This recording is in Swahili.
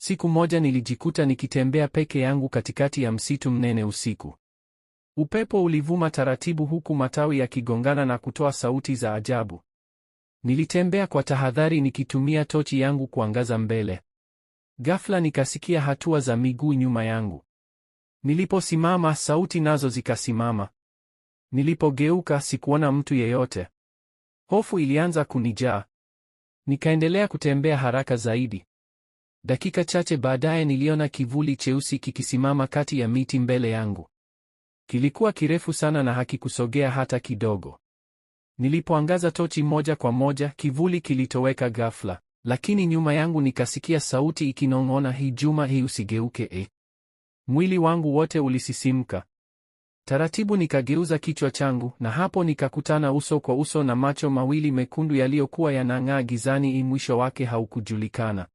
Siku moja nilijikuta nikitembea peke yangu katikati ya msitu mnene usiku. Upepo ulivuma taratibu huku matawi yakigongana na kutoa sauti za ajabu. Nilitembea kwa tahadhari nikitumia tochi yangu kuangaza mbele. Ghafla nikasikia hatua za miguu nyuma yangu. Niliposimama, sauti nazo zikasimama. Nilipogeuka sikuona mtu yeyote. Hofu ilianza kunijaa. Nikaendelea kutembea haraka zaidi. Dakika chache baadaye niliona kivuli cheusi kikisimama kati ya miti mbele yangu. Kilikuwa kirefu sana na hakikusogea hata kidogo. Nilipoangaza tochi moja kwa moja, kivuli kilitoweka ghafla. Lakini nyuma yangu nikasikia sauti ikinong'ona, hii Juma, hii usigeuke eh. Mwili wangu wote ulisisimka. Taratibu nikageuza kichwa changu na hapo nikakutana uso kwa uso na macho mawili mekundu yaliyokuwa yanang'aa gizani. Mwisho wake haukujulikana.